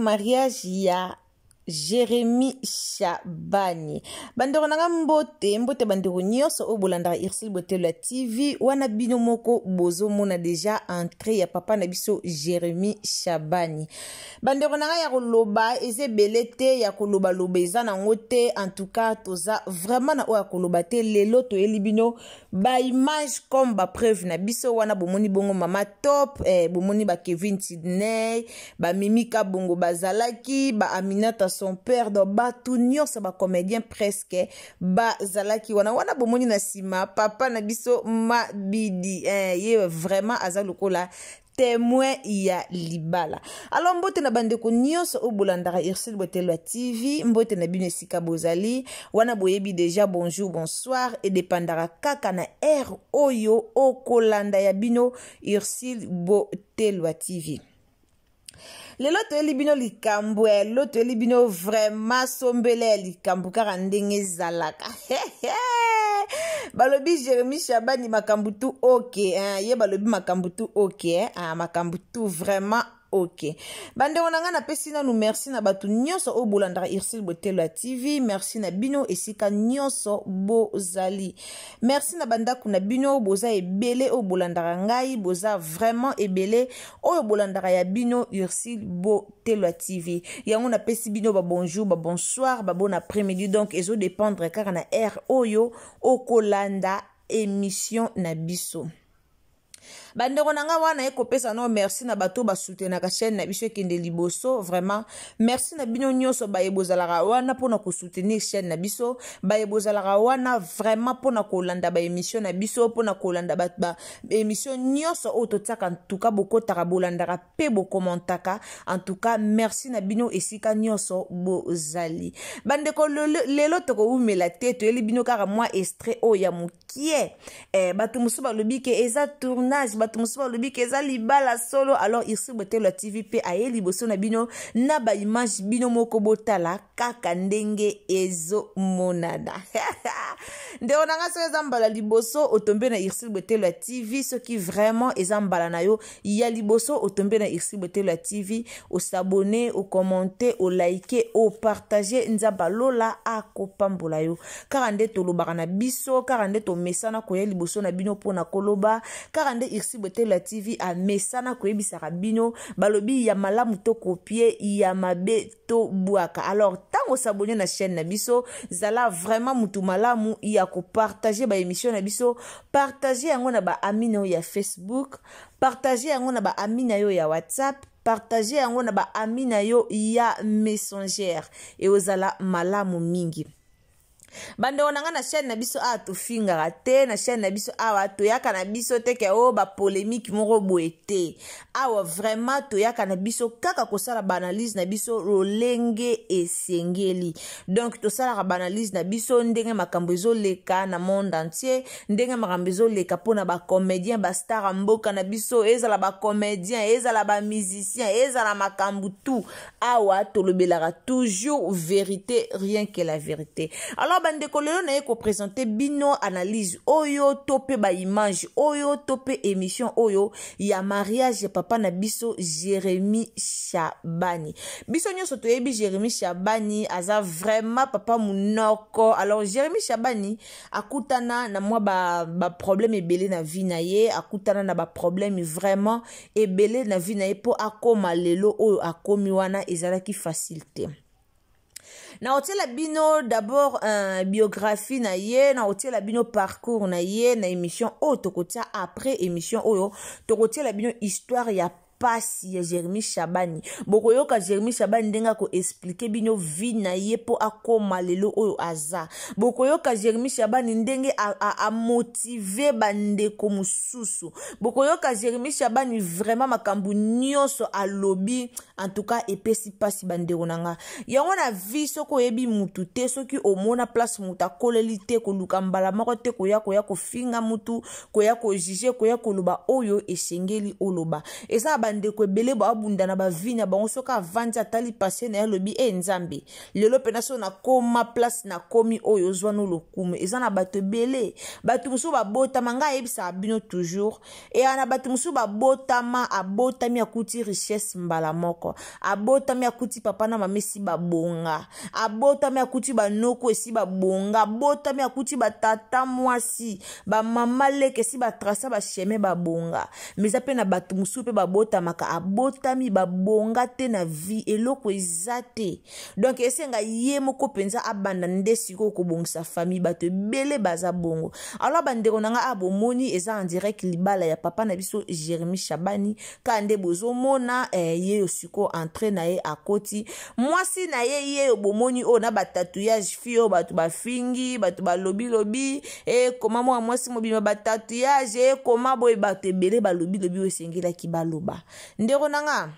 Mariage ya Jérémie Shabani. Bandeko na nga mbote, mbote bandeko nyonso oyo bolandaka Ursule Botelo ya TV, wana bino moko bozomona deja entrée ya papa na biso Jérémie Shabani. Bandeko na nga ya koloba eza ebele te, ya kolobaloba eza nango te, en tout cas toza vraiment na oyo ya koloba te. Lelo toyeli bino ba image comme ba preuve na biso wana bomoni bongo mama top bomoni ba Kevin Sidney, ba Mimi Kabongo bazalaki, ba Aminata son père, donc bato nyonso ba comédien presque bazalaki wana. Wana bomoni na nsima papa na biso Mabidi, ye vraiment aza lokola témoin ya libala. Alors mbote na bandeko nyonso oyo bolandaka Ursule Botelo ya TV, mbote na bino esika bozali wana, boyebi déjà bonjour bonsoir, edépendaka kaka na heure oyo okolanda ya bino Ursule Botelo ya TV. Lelo toyeli bino likambo ya lelo, toyeli bino vraiment sombele ya likambo kaka ndenge ezalaka. Balobi Jérémie Shabani makambo tu ok, hein? Ye balobi makambo tu ok, hein? Ah, makambo tu vraiment ok. Bandeko na ngai, napesi nanu merci na bato nyonso oyo bolandaka Ursule Botelo ya TV. Merci na bino esika nyonso bozali, merci na bandako na bino, boza ebele oyo bolandaka ngai, boza vraiment ebele oyo bolandaka ya bino Ursule Botelo ya TV. Yango napesi bino babonjour, babonsoir, babon après-midi, donc ezodépendre kaka na heure oyo okolanda émission na biso. Bandeko na nga, wana ekopesa no merci na bato basoutenaka chaîne na biso ekende liboso. Vraiment merci na bino nyonso baye bozalaka wana mpona kosoutenir chaîne na biso, baye bozalaka wana vraiment mpona kolanda baémission na biso, mpona kolanda baémission nyonso oyo totiaka. Ntuka bokotaka, bolandaka mpe bokommentaka. En tout cas merci na bino esika nyonso bozali. Bandeko, lelo tokowumela te, toyeli bino kaka mwa extrait oyo ya mokie. Bato mosusu balobi ke eza tournage, bato mosusu balobi ke eza libala solo. Alors Ursule Botelo ya TV mpe aye liboso na bino na baimage, bino moko botala kaka ndenge ezomonana. Ndeko na nga, soki eza mbala liboso otombe na Ursule Botelo ya TV, soki vraiment eza mbala na yo ya liboso otombe na Ursule Botelo ya TV, os'abonner, ocommente, olike, opartage, Nzambe alola akopambola yo. Kaka nde tolobaka na biso, kaka nde tomesana koya liboso na bino mpona koloba, kaka nde Ursule Botelo ya TV amesana koyebisaka bino, balobi ya malamu tokopie, ya mabe tobwaka. Alors ntango os'abonner na chaîne na biso, zala vraiment mutu malamu ya kopartage baémission na biso. Partage yango na baami na yo ya Facebook, partage yango na baami na yo ya WhatsApp, partage yango na baami na yo ya Messenger, eozala malamu mingi. Bandeko na ngai, na chaîne na biso awa tofingaka te, na chaîne na biso awa toyaka na biso te ke oyo bapolémique moko boye te. Awa vraiment toyaka na biso kaka kosala baanalyse na biso lolenge esengeli. Donc tosalaka baanalyse na biso ndenge makambo ezoleka na monde entier, ndenge makambo ezoleka mpona bacomédien, bastar ya mboka na biso, ezala bacomédien, ezala bamusicien, ezala makambo tout. Awa tolobelaka toujours vérité, rien que la vérité. Alors bandeko, lelo naye koprésente bino analyse oyo to mpe baimage oyo to mpe émission oyo ya mariage ya papa na biso Jérémie Shabani. Biso nyonso toyebi Jérémie Shabani aza vraiment papa monoko. Alors Jérémie Shabani akutana na mwa baproblème ba ebele na vie na ye, akutana na baproblème vraiment ebele na vie na ye mpo akóma lelo oyo akómi wana, ezalaki facile te. Na otiela bino d'abord biographie na ye, na otiela bino parcours na ye na émission oyo tokotia. Après émission oyo tokotiela bino histoire ya pasi ya Jérémie Shabani. Bokoyoka Jérémie Shabani ndenge akoexpliquer bino vie na ye mpo akóma lelo oyo aza. Bokoyoka Jérémie Shabani ndenge amotiver bandeko mosusu. Bokoyoka Jérémie Shabani vraiment makambo nyonso alobi. En tout cas epesi mpasi, bandeko na nga. Yango na vie, soki oyebi mutu te, soki omona place moto akoleli te, koluka mbala moko te koya koya kofinga mutu, koya kojuger, koya koloba oyo esengeli oloba. Eza na bandeko ebele baabunda na bavi na bango. Soki avandi, atali passé na ye, alobi: "E Nzambe, lelo mpena so nakoma place nakomi oyo, ozwa no lokumu." Eza na bato ebele, bato mosusu babotama, ngai ayebisaka bino toujours, eya na bato mosusu babotama, abotami akuti richesse mbala moko, abotami akuti papa na mama esi babonga, abotami akuti banoko esi babonga, abotami akuti batata mwasi, bamama leke esi batracer bachemin, babonga. Mais eza mpe na bato mosusu mpe babotamaka, abotami, babonga te na vie, eloko eza te. Donc esenga ye moko mpenza abanda nde sikoyo kobongisa famille. Bato ebele baza bongo. Alors bandeko na nga, a bomoni eza en direct libala ya papa na biso Jérémi Shabani. Kaka nde bozomona ye yo sikoyo entrée na ye, akoti, mwasi na ye ye yo bomoni oyo na batatouage. Fille oyo bato bafingi, bato balobilobi ekoma mwana mwasi mobima batatouage, ekoma boye. Bato ebele balobilobi oyo esengelaki baloba. Ndeko na nga,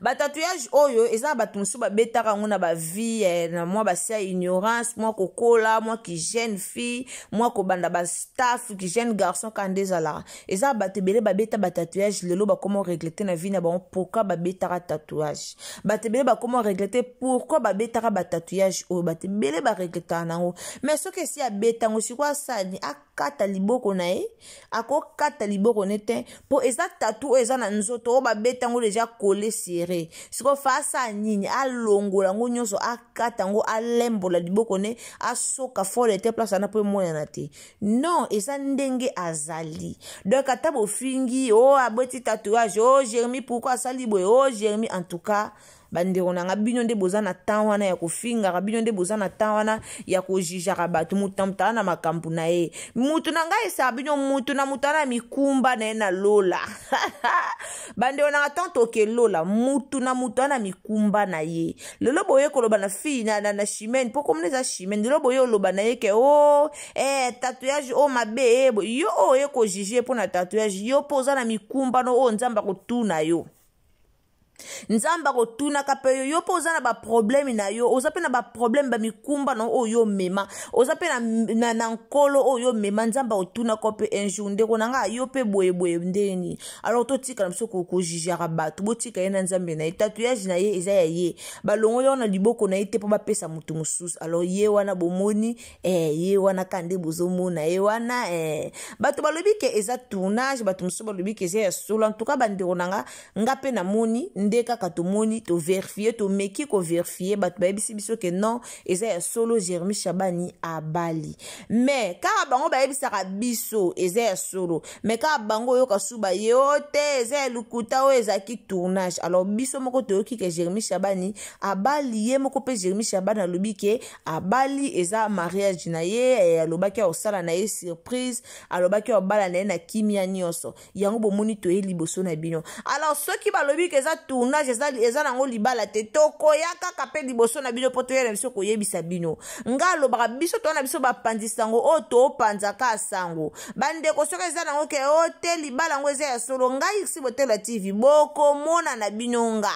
batatouage oyo eza na bato mosusu babetaka yango na bavie na mwa basia ignorance, mwa kokola, mwa ki jeune fille, mwa kobanda bastaff, ki jeune garçon. Kaka nde ezalaka, eza na bato ebele babeta batatouage, lelo bakoma regretter na vie na bango pourquoi babetaka tatouage. Bato ebele bakoma regretter pourquoi babetaka batatouage oyo. Bato ebele baregretaka nango. Mais soki esi abeta yango, sikoyo asali, akata liboko na ye, akokata liboko ne te, mpo eza tattoo oyo eza na nzoto oyo babeta yango déjà collé serré. Sikoyo fa asala nini? Alongola yango nyonso, akata yango, alembola liboko ne, asoka fole te place wana mpo emonana te. Non, eza ndenge azali. Donc ata bofingi o oh, abeti tatouage o oh, Jérémi pourquoi asali boye o oh, Jérémi. En tout cas bandeko na nga, bino nde boza na temps wana ya kofingaka, bino nde boza na temps wana ya kojugeaka bato. Motu na moto aza na makambo na ye. Mutu na ngai esaka bino, mutu na motu aza na mikumba na ye na lola. Bandeko na nga, tant toke lola, mutu na mutu aza na mikumba na ye. Lelo boye koloba na fille na Chimene, mpo komona eza Chimene. Lelo boye oloba na ye ke o oh, tatouage oyo mabe. Yo oyo oye kojuger mpo na tatouage, yo mpo oza na mikumba no oyo Nzambe akotuna yo. Nzambe akotunaka mpe yo. Yo mpe oza na baproblème na yo, oza mpe na baproblème, bamikumba na oyo omema, oza mpe na nkolo oyo omema. Nzambe akotunaka mpe un jour: "Ndeko na ngai, yo mpe boyeboye ndeni?" Alors totika na biso kojugeaka bato. Botika ye na Nzambe na ye. Tatouage na ye eza ya ye, balongoli wana liboko na ye te mpo bapesa motu mosusu. Alors ye wana bomoni ye wana ka nde bozomona ye wana. Bato balobi ke eza tournage, bato mosusu balobi ke eza ya solo. En tout cas bandeko na nga, nga mpe namoni nde kaka tomoni, tovérifier, tomeki kovérifier, bato bayebisi biso ke non, eza ya solo, Jérémi Shabani abali. Mais kaka bango bayebisaka biso eza ya solo, mais kaka bango oyoka su baye o te, eza ya lokuta, oyo ezalaki tournage. Alors biso moko toyoki ke Jérémi Shabani abali. Ye moko mpe Jérémi Shabani alobi ke abali, eza mariage na ye. Alobaki akosala na ye surprise, alobaki abala na ye na kimia nyonso. Yango bomoni toye liboso na bino. Alors soki balobi ke eza tournage, eza nango libala te, tokoya kaka mpe liboso na bino mpo toya na biso koyebisa bino. Nga alobaka biso toya na biso bapanzi sango oyo topanzaka sango. Bandeko, soki eza nango ke o te, libala yango eza ya solo, ngai si Botela TV bokomona na bino. Nga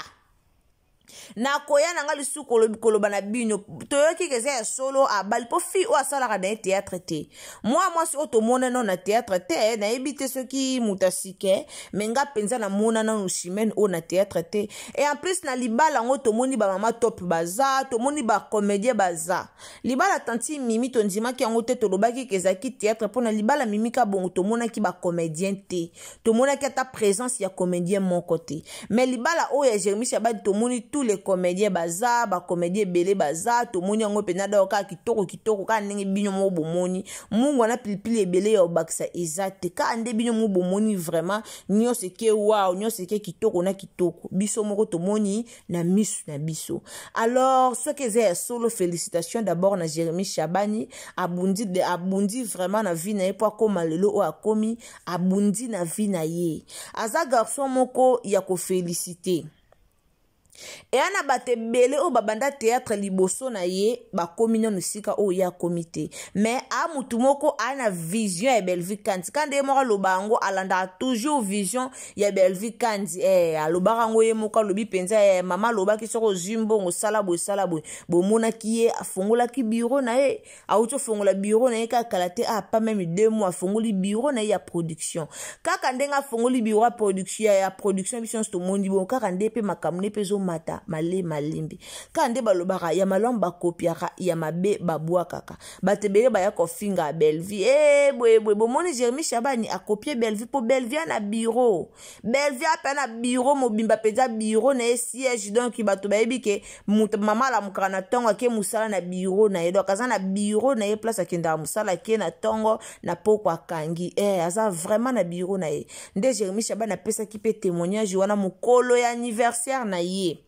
nakoya na nga lisusu koloba na bino. Toyoki ke eza ya solo, abali, mpo fille oyo asalaka na ye théâtre te. Mwa mwasi oyo tomona nano na théâtre te, nayebi te soki moto asike, mais nga mpenza namona nano Chimene oyo na théâtre te. Et en plus na libala yango tomoni bamama top baza, tomoni bacomédien baza. Libala tanti Mimi tondimaki yango te, tolobaki ke ezalaki théâtre, mpo na libala Mimi ka bongo tomonaki bacomédien te, tomonaki ata présence ya comédien moko te. Mais libala oyo ya Jérémi Shabani, tomoni tous les comédiens baza, bacomédien ebele baza. Tomoni yango mpenza dao kaka kitoko kitoko, kaka ndenge bino moko bomoni. Mungu wana pilipili ebele ya obakisa eza te, kaka nde bino moko bomoni. Vraiment nyonso eke wow, nyonso eke kitoko na kitoko, biso moko tomoni na misu na biso. Alors soki eza ya solo, félicitation d'abord na Jérémi Shabani. Abundi, abundi vraiment na vie na ye mpo akóma lelo oyo akomi. Abundi na vie na ye, aza garçon moko ya koféliciter. Eya na bato ebele oyo babanda théâtre liboso na ye, bakomi nano esika oyo ye akomi te. Mais a mutu moko a na vision ya Bellevue Kandi. Kandi ye moko aloba yango, alandaka toujours vision ya Bellevue Kandi. Alobaka yango ye moko, alobi mpenza, mama alobaki soki ozwi mbongo sala boye, sala boye. Bomonaki ye afongolaki bureau na ye, awuti ofongola bureau na ye kaka kala te, pas même 2 mois, afongoli bureau na ye ya production. Kaka ndenge afongoli bureau ya production, ya production, biso nyonso tomoni bongo. Kaka nde mpe makambo nde mpe ezomata male malembe. Kaka nde balobaka ya malamu bakopiaka, ya mabe babwakaka. Bato ebele baya kofinga Bellevue, boye boye. Bomoni Jérémy Shabani akopie Bellevue, mpo Bellevue na bureau, Bellevue ape na bureau mobimba mpenza, bureau na ye, siège. Donc bato bayebi ke moto mama alamukaka na ntongo, ake mosala na bureau na ye. Donc aza na bureau na ye, place akendaka mosala, ake na ntongo, na poko akangi. Aza vraiment na bureau na ye. Nde Jérémy Shabani apesaki mpe témoignage wana mokolo ya anniversaire na ye.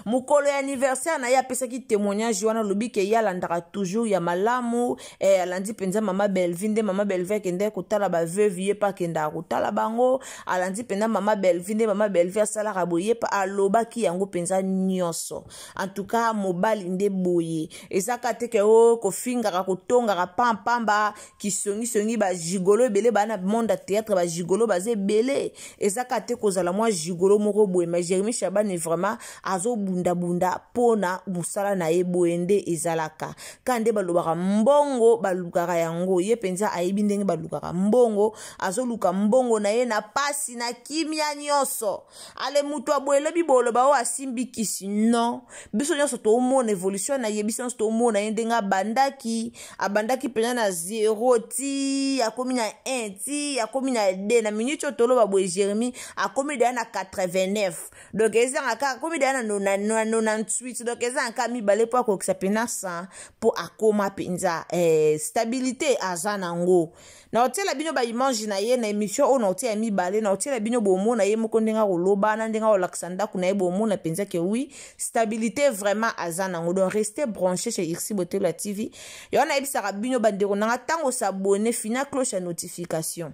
Mokolo ya anniversaire na ye, apesaki témoignage wana, alobi ke ye alandaka toujours ya malamu. Alandi mpenza mama Bellevue. Nde mama Bellevue akendaki kotala baveuve, ye mpe akendaka kotala bango. Alandi mpenza mama Bellevue, nde mama Bellevue asalaka boye, ye mpe alobaki yango mpenza nyonso. En tout cas, mobali nde boye. Ezaka te ke o kofingaka, kotongaka pampamba, kisongisongi. Bagigolo ebele baa na monde ya théâtre, bagigolo baza ebele. Ezaka te kozala mwa gigolo moko boye. Mais Jérémi Shabani vraiment azobundabunda mpona mosala na ye. Boye nde ezalaka. Ka nde balobaka mbongo balukaka yango, ye mpenza ayebi ndenge balukaka mbongo. Azoluka mbongo na ye na pasi, na kimia nyonso. Ale moto aboye, elobi boloba oyo asimbi kisi. Non, biso nyonso toomona évolution na ye. Biso nyonso toomona ye ndenge abandaki mpenza na 0 ti akomi na 1, ti akomi na 2. Na minute oyo toloba boye, Jérémi akomi deya na 89. Donc ezanga kaka, akomi deya na 98. Donc ezanga kaka mibale mpo akokisa mpena 100, mpo akoma mpenza stabilité aza nango. Na otiela bino baimage na ye na émission oyo, na otia ya mibale, na otiela bino, bomona ye moko ndenge akoloba na ndenge akolakisa ndako na ye. Bomona mpenza ke oui, stabilité vraiment aza nango. Donc restez branché chez Irsi Botelo ya TV. Yo nayebisaka bino, bandeko nanga, ntango os'abonner, fina cloche ya notification,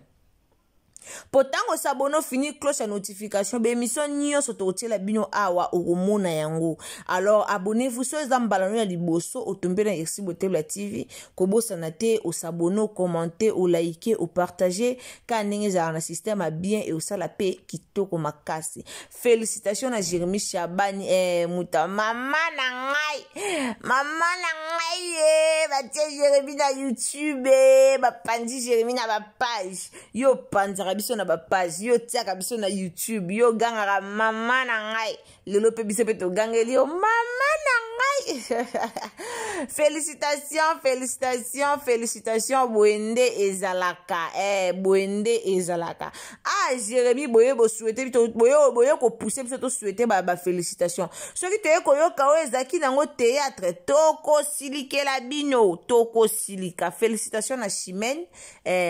po ntango os'abonner, ofini cloche ya notification, baémission nyonso tokotiela bino awa, okomona yango. Alors abonnez-vous. So eza mbala no ya liboso otombe na Irsi Botelo ya TV, kobosana te os'abonner, ocommenter, oliker, opartager, kaka ndenge ezalaka na système ya bien, e osala mpe kitoko makasi. Félicitation na Jérémi Shabani, moto mama na ngai, mama na ngai ye. Batie Jérémi na YouTube, bapandi Jérémi na bapage. Yo opanzaka biso na bapage, yo otiaka biso na YouTube, yo ogangaka mama na ngai. Lelo mpe biso mpe togangeli yo, mama na ngai. Félicitation, félicitation, félicitation. Boye nde ezalaka, boye nde ezalaka. Ah, Jérémi, boye bosouhaiter, boye kopousser biso tosouhaiter bafélicitation. Soki toye koyoka oyo ezalaki nango théâtre, tokosilikela bino, tokosilika. Félicitation na Chimene,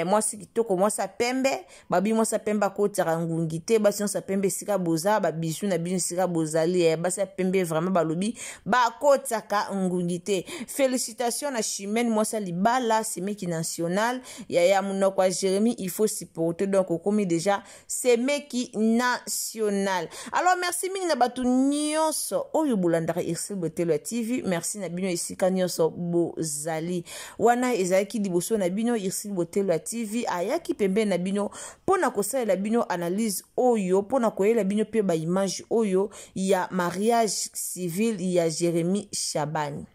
mwasi kitoko, mwasi ya pembe. Babi mwasi ya pembe akotiaka ngungi te. Basi nyonso ya pembe esika boza, babisu na bino esika bozali, basi ya pembe vraiment balobi bakotiaka ngungi te. Félicitation na Chimene, mwasi ya libala, semeki national ya monoko ya Jérémi, il faut supporter. Donc okomi déjà semeki national. Alors merci mingi na bato nyonso oyo bolandaka Irsil Botelo ya TV. Merci na bino esika nyonso bozali. Wana ezalaki liboso na bino, Irsil Botelo ya TV ayaki pembeni na bino mpona kosalela bino analyse oyo, mpona koyela bino mpe baimage oyo ya mariage civil ya Jérémi Shabani.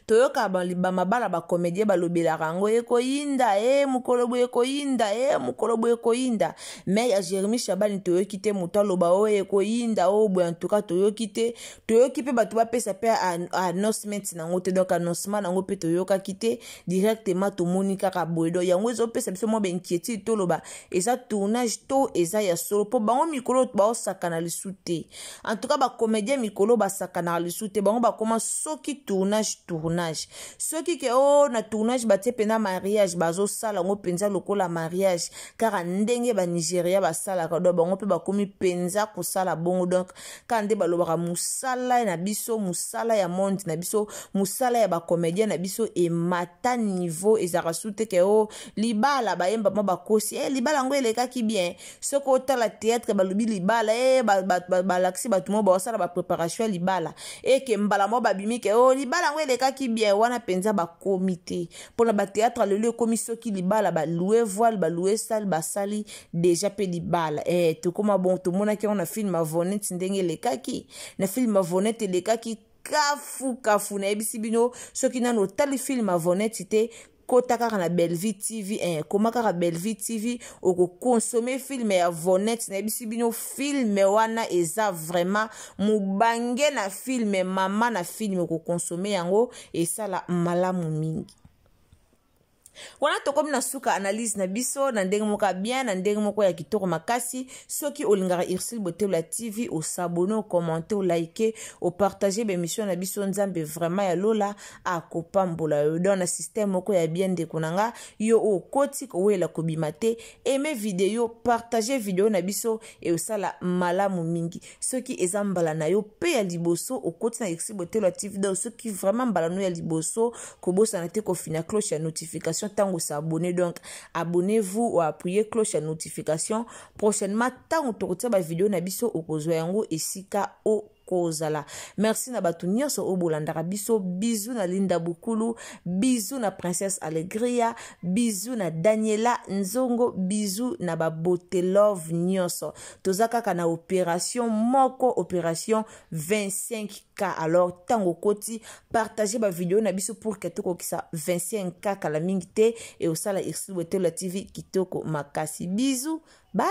Toyoka bamabala, bacomédien balobelaka yango, ekoyinda e mokolo boye, ekoyinda e mokolo boye, ekoyinda. Mais ya Jérémi Shabani, toyoki te moto aloba oyo ekoyinda oyo boye. En tout cas toyoki te. Toyoki mpe bato bapesa mpe announcement nango te. Donc annoncement nango mpe toyokaki te. Directement tomoni kaka boye. Donc yango ezopesa biso mwa bainquiétude. Toloba eza tournage to eza ya solo? Mpo bango mikolo baosakana lisu te. En tout cas bacomédien mikolo basakanaka lisu te. Bango bakoma soki tournage. Tournage, soki ke o oh, na tournage batie mpenza mariage, bazosala yango mpenza lokola mariage kaka ndenge Banigeria basalaka. Donc bango mpe bakomi mpenza kosala bongo. Donc kaka nde balobaka, mosala na biso, mosala ya monde na biso, mosala ya bacomédien na biso emata niveau. Ezalaka su te ke o oh, libala bayemba mwa bakosi e libala yango elekaki bien. Soki otala théâtre, balobi libala e balakisi bato moko baosala bapréparation ya libala, eke mbala moko babimi ke o oh, libala yango elekaki bien. Wana mpenza bakomi te mpona bathéâtre. Lelo ekomi soki libala, baloue voile, baloue salle, basali déjà mpe libala. Tokóma bon, tomonaki yango na film Avonet, ndenge elekaki na film Avonet, elekaki kafu kafu. Nayebisi bino, soki nano otali film Avonet te, kota kaka na Bellevue TV, koma kaka Bellevue TV, okoconsommer film ya Vonet. Nayebisi bino, film wana eza vraiment mobange na film, mama na film. Okoconsommer yango, esala malamu mingi. Wana tokomi na suka analyse na biso na ndenge moko ya bien, na ndenge moko ya kitoko makasi. Soki olingaka Ursule Botelo ya TV, os'abonner, ocommenter, olike, opartager baémission na biso. Nzambe vraiment ya lola akopambola yo. Donc na système moko ya bien, ndeko na nga, yo okoti kowela kobima te. Aime video, partage video na biso, eosala malamu mingi. Soki eza mbala na yo mpe ya liboso okoti na Ursule Botelo ya TV, donc soki vraiment mbala no ya liboso, kobosana te kofina cloche ya notification ntango os'abonner. Donc abonnez-vous, oappuyer cloche ya notification. Prochainement, ntango tokotia bavideo na biso, okozwa yango esika o kozala. Merci na bato nyonso oyo bolandaka biso. Bisous na Linda Bukulu, bisous na Princesse Allegria, bisous na Daniela Nzongo, bisous na babotelove nyonso. Toza kaka na opération moko, opération 25K. Alors ntango okoti, partage bavideo na biso pour ke tokokisa 25K kala mingi te. E osala Ursule Botelo TV kitoko makasi. Bisous, bye.